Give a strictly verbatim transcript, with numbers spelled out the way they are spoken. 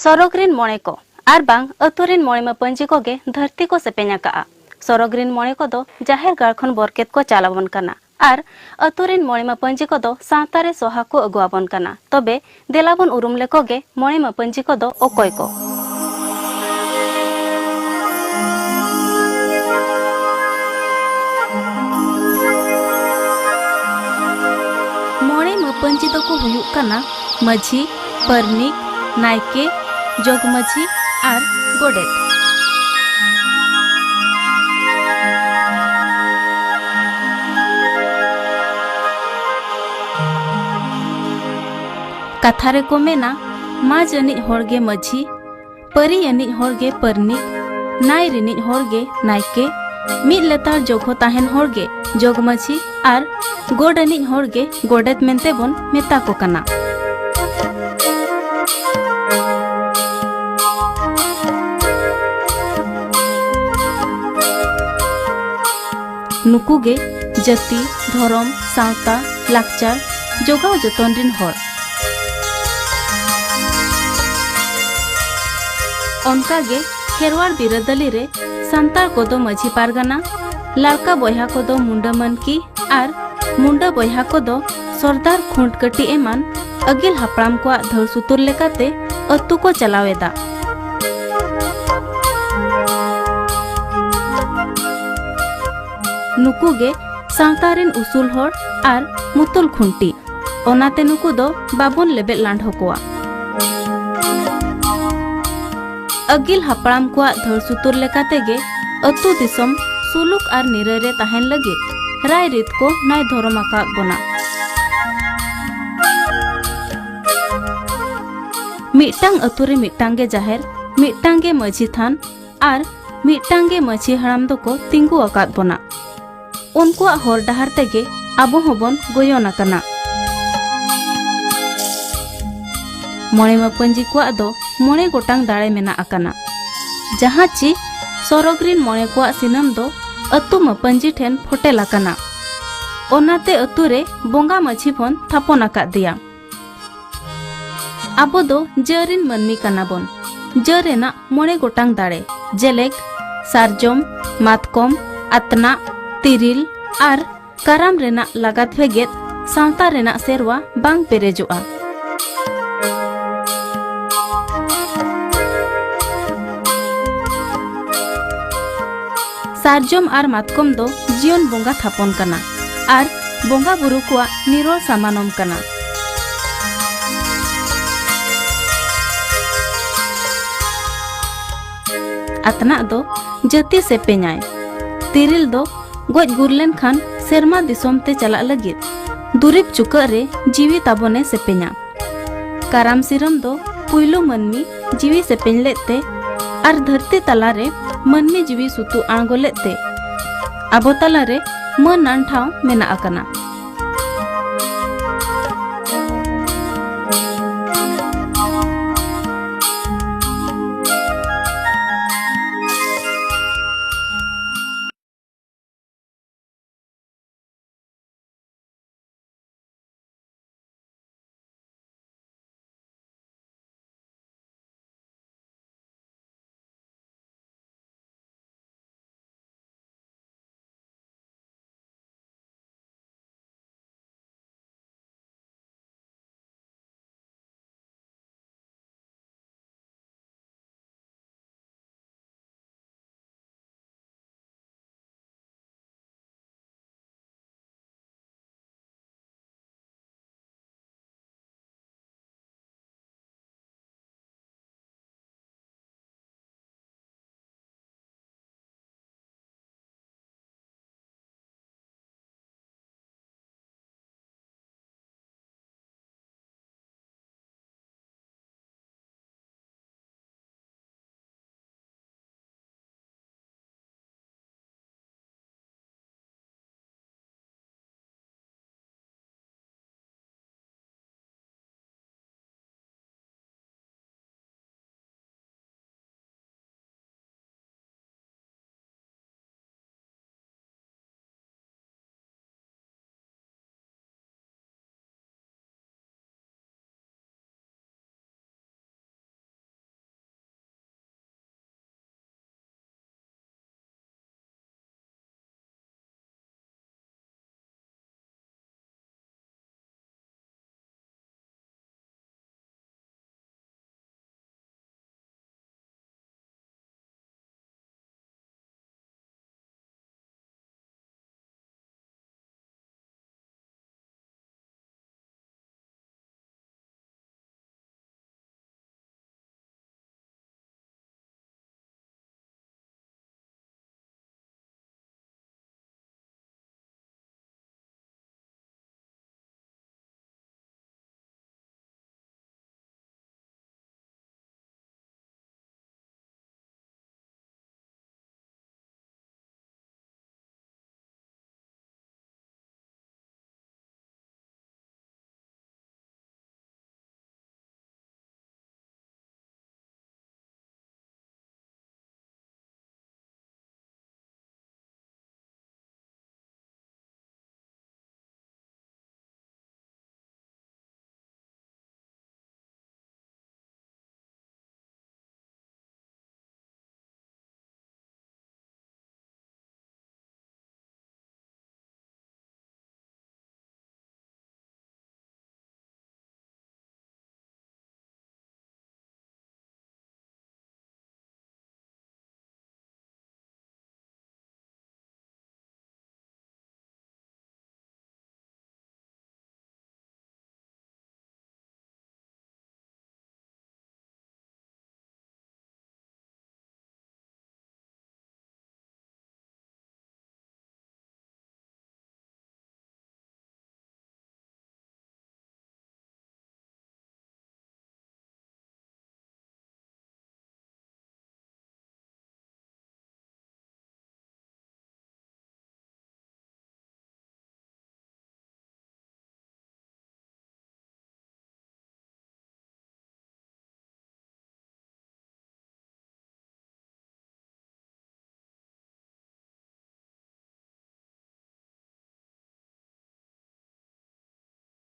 ᱥᱚᱨᱚᱜᱽ ᱨᱤᱱ ᱢᱚᱬᱮ ᱠᱚ ᱟᱨ ᱵᱟᱝ ᱟᱹᱛᱩ ᱨᱤᱱ ᱢᱚᱬᱮ ᱢᱟᱹᱯᱟᱹᱧᱡᱤ ᱠᱚᱜᱮ ᱫᱷᱟᱹᱨᱛᱤ ᱠᱚ ᱥᱮᱯᱮᱧ ᱟᱠᱟᱫᱼᱟ᱾ ᱥᱚᱨᱚᱜᱽ ᱨᱤᱱ ᱢᱚᱬᱮ ᱠᱚᱫᱚ ᱡᱟᱦᱮᱨ ᱜᱟᱲ ᱠᱷᱚᱱ ᱵᱚᱨᱠᱮᱛ ᱠᱚ ᱪᱟᱞ ᱟᱵᱚᱱ ᱠᱟᱱᱟ ᱟᱨ ᱟᱹᱛᱩ ᱨᱤᱱ ᱢᱚᱬᱮ ᱢᱟᱹᱯᱟᱹᱧᱡᱤ ᱠᱚᱫᱚ ᱥᱟᱶᱛᱟ ᱨᱮ ᱥᱚᱦᱟ ᱠᱚ ᱟᱹᱜᱩ ᱟᱵᱚᱱ ᱠᱟᱱᱟ᱾ ᱛᱚᱵᱮ ᱫᱮᱞᱟ ᱵᱚᱱ ᱩᱨᱩᱢ ᱞᱮᱠᱚ ᱜᱮ ᱢᱚᱬᱮ ᱢᱟᱹᱯᱟᱹᱧᱡᱤ ᱠᱚᱫᱚ ᱚᱠᱚᱭ ᱠᱚ? ᱢᱚᱬᱮ ᱢᱟᱹᱯᱟᱹᱧᱡᱤ ᱫᱚᱠᱚ ᱦᱩᱭᱩᱜ ᱠᱟᱱᱟ ᱢᱟᱹᱡᱷᱤ, ᱯᱟᱨᱱᱤᱠ, ᱱᱟᱭᱠᱮ, ᱡᱚᱜᱽᱢᱟᱹᱡᱷᱤ ᱟᱨ ᱜᱚᱰᱮᱛ᱾ ᱠᱟᱛᱷᱟ ᱨᱮᱠᱚ ᱢᱮᱱᱟ, ᱢᱟᱡᱽ ᱟᱹᱱᱤᱡ ᱦᱚᱲ ᱜᱮ ᱢᱟᱹᱡᱷᱤ, ᱯᱟᱹᱨᱤ ᱟᱹᱱᱤᱡ ᱦᱚᱲ ᱜᱮ ᱯᱟᱨᱱᱤᱠ, ᱱᱟᱭ ᱨᱤᱱᱤᱡ ᱦᱚᱲ ᱜᱮ ᱱᱟᱭᱠᱮ, ᱢᱤᱫ ᱞᱮᱛᱟᱲ ᱡᱚᱜᱚ ᱛᱟᱦᱮᱱ ᱦᱚᱲ ᱜᱮ ᱡᱚᱜᱽᱢᱟᱹᱡᱷᱤ ᱟᱨ ᱜᱚᱰ ᱟᱹᱱᱤᱡ ᱦᱚᱲ ᱜᱮ ᱜᱚᱰᱮᱛ ᱢᱮᱱᱛᱮ ᱵᱚᱱ ᱢᱮᱛᱟ ᱠᱚ ᱠᱟᱱᱟ᱾ ᱱᱩᱠᱩ ᱜᱮ ᱡᱟᱹᱛᱤ, ᱫᱷᱚᱨᱚᱢ, ᱥᱟᱶᱛᱟ, ᱞᱟᱠᱪᱟᱨ ᱡᱚᱜᱟᱣ ᱡᱚᱛᱚᱱ ᱨᱤᱱ ᱦᱚᱲ᱾ ᱚᱱᱠᱟ ᱜᱮ ᱠᱷᱮᱨᱣᱟᱲ ᱵᱤᱨᱟᱹᱫᱟᱹᱞᱤ ᱨᱮ ᱥᱟᱱᱛᱟᱲ ᱠᱚᱫᱚ ᱢᱟᱹᱡᱷᱤ ᱯᱟᱨᱜᱟᱱᱟ, ᱞᱟᱲᱠᱟ ᱵᱚᱭᱦᱟ ᱠᱚᱫᱚ ᱢᱩᱸᱰᱟᱹ ᱢᱟᱹᱱᱠᱤ ᱟᱨ ᱢᱩᱸᱰᱟᱹ ᱵᱚᱭᱦᱟ ᱠᱚᱫᱚ ᱥᱚᱨᱫᱟᱨ ᱠᱷᱩᱸᱴ ᱠᱟᱹᱴᱤ ᱮᱢᱟᱱ ᱟᱹᱜᱤᱞ ᱦᱟᱯᱲᱟᱢ ᱠᱚᱣᱟᱜ ᱫᱷᱟᱹᱲ ᱥᱩᱛᱩᱨ ᱞᱮᱠᱟᱛᱮ ᱟᱹᱛᱩ ᱠᱚ ᱪᱟᱞᱟᱣ ᱮᱫᱟ᱾ ᱱᱩᱠᱩ ᱜᱮ ᱥᱟᱶᱛᱟ ᱨᱤᱱ ᱩᱥᱩᱞ ᱦᱚᱲ ᱟᱨ ᱢᱩᱛᱩᱞ ᱠᱷᱩᱱᱴᱤ᱾ ᱚᱱᱟᱛᱮ ᱱᱩᱠᱩ ᱫᱚ ᱵᱟᱵᱚᱱ ᱞᱮᱵᱮᱫ ᱞᱟᱸᱰᱷᱚ ᱠᱚᱣᱟ᱾ ᱟᱹᱜᱤᱞ ᱦᱟᱯᱲᱟᱢ ᱠᱚᱣᱟᱜ ᱫᱷᱟᱹᱲ ᱥᱩᱛᱩᱨ ᱞᱮᱠᱟ ᱛᱮᱜᱮ ᱟᱹᱛᱩ ᱫᱤᱥᱚᱢ ᱥᱩᱞᱩᱠ ᱟᱨ ᱱᱤᱨᱟᱹᱭ ᱨᱮ ᱛᱟᱦᱮᱱ ᱞᱟᱹᱜᱤᱫ ᱨᱟᱭ ᱨᱤᱛ ᱠᱚ ᱱᱟᱭ ᱫᱷᱚᱨᱚᱢ ᱟᱠᱟᱫ ᱵᱚᱱᱟ᱾ ᱢᱤᱫᱴᱟᱝ ᱟᱹᱛᱩ ᱨᱮ ᱢᱤᱫᱴᱟᱝ ᱜᱮ ᱡᱟᱦᱮᱨ, ᱢᱤᱫᱴᱟᱝ ᱜᱮ ᱢᱟᱹᱡᱷᱤ ᱛᱷᱟᱱ ᱟᱨ ᱢᱤᱫᱴᱟᱝ ᱜᱮ ᱢᱟᱹᱡᱷᱤ ᱦᱟᱲᱟᱢ ᱫᱚᱠᱚ ᱛᱤᱸᱜᱩ ᱟᱠᱟᱫ ᱵᱚᱱᱟ᱾ ᱩᱱᱠᱩᱣᱟᱜ ᱦᱚᱨ ᱰᱟᱦᱟᱨ ᱛᱮᱜᱮ ᱟᱵᱚ ᱦᱚᱸᱵᱚᱱ ᱜᱚᱭᱚᱱ ᱟᱠᱟᱱᱟ᱾ ᱢᱚᱬᱮ ᱢᱟᱹᱯᱟᱹᱧᱡᱤ ᱠᱚᱣᱟᱜ ᱫᱚ ᱢᱚᱬᱮ ᱜᱚᱴᱟᱝ ᱫᱟᱲᱮ ᱢᱮᱱᱟᱜ ᱟᱠᱟᱱᱟ, ᱡᱟᱦᱟᱸ ᱪᱮ ᱥᱚᱨᱚᱜᱽ ᱨᱤᱱ ᱢᱚᱬᱮ ᱠᱚᱣᱟᱜ ᱥᱤᱱᱟᱹᱢ ᱫᱚ ᱟᱹᱛᱩ ᱢᱟᱹᱯᱟᱹᱧᱡᱤ ᱴᱷᱮᱱ ᱯᱷᱚᱴᱮᱞ ᱟᱠᱟᱱᱟ᱾ ᱚᱱᱟᱛᱮ ᱟᱹᱛᱩ ᱨᱮ ᱵᱚᱸᱜᱟ ᱢᱟᱹᱡᱷᱤ ᱵᱚᱱ ᱛᱷᱟᱯᱚᱱ ᱟᱠᱟᱫ ᱫᱮᱭᱟ᱾ ᱟᱵᱚ ᱫᱚ ᱡᱟᱹ ᱨᱤᱱ ᱢᱟᱹᱱᱢᱤ ᱠᱟᱱᱟ ᱵᱚᱱ᱾ ᱡᱟᱹ ᱨᱮᱱᱟᱜ ᱢᱚᱬᱮ ᱜᱚᱴᱟᱝ ᱫᱟᱲᱮ, ᱡᱮᱞᱮᱠ, ᱥᱟᱨᱡᱚᱢ, ᱢᱟᱛᱠᱚᱢ, ᱟᱛᱱᱟᱜ, ᱛᱤᱨᱤᱞ ᱟᱨ ᱠᱟᱨᱟᱢ ᱨᱮᱱᱟᱜ ᱞᱟᱜᱟᱛ ᱵᱷᱮᱜᱮᱫ, ᱥᱟᱶᱛᱟ ᱨᱮᱱᱟᱜ ᱥᱮᱨᱣᱟ ᱵᱟᱝ ᱯᱮᱨᱮᱡᱚᱜᱼᱟ᱾ ᱥᱟᱨᱡᱚᱢ ᱟᱨ ᱢᱟᱛᱠᱚᱢ ᱫᱚ ᱡᱤᱭᱚᱱ ᱵᱚᱸᱜᱟ ᱛᱷᱟᱯᱚᱱ ᱠᱟᱱᱟ ᱟᱨ ᱵᱚᱸᱜᱟ ᱵᱩᱨᱩ ᱠᱚᱣᱟᱜ ᱱᱤᱨᱚᱲ ᱥᱟᱢᱟᱱᱚᱢ ᱠᱟᱱᱟ᱾ ᱟᱛᱱᱟᱜ ᱫᱚ ᱡᱟᱹᱛᱤ ᱥᱮᱯᱮᱧᱟᱭ᱾ ᱛᱤᱨᱤᱞ ᱫᱚ ᱜᱚᱡ ᱜᱩᱨ ᱞᱮᱱᱠᱷᱟᱱ ᱥᱮᱨᱢᱟ ᱫᱤᱥᱚᱢ ᱛᱮ ᱪᱟᱞᱟᱜ ᱞᱟᱹᱜᱤᱫ ᱫᱩᱨᱤᱵ ᱪᱩᱠᱟᱹᱜ ᱨᱮ ᱡᱤᱣᱤ ᱛᱟᱵᱚᱱᱮ ᱥᱮᱯᱮᱧᱟ᱾ ᱠᱟᱨᱟᱢ ᱥᱤᱨᱚᱢ ᱫᱚ ᱯᱩᱭᱞᱩ ᱢᱟᱹᱱᱢᱤ ᱡᱤᱣᱤ ᱥᱮᱯᱮᱧ ᱞᱮᱫ ᱛᱮ ᱟᱨ ᱫᱷᱟᱹᱨᱛᱤ ᱛᱟᱞᱟᱨᱮ ᱢᱟᱹᱱᱢᱤ ᱡᱤᱣᱤ ᱥᱩᱛᱩᱜ ᱟᱬᱜᱚ ᱞᱮᱫ ᱛᱮ ᱟᱵᱚ ᱛᱟᱞᱟᱨᱮ ᱢᱟᱹᱱ ᱟᱱ ᱴᱷᱟᱶ ᱢᱮᱱᱟᱜ ᱟᱠᱟᱱᱟ᱾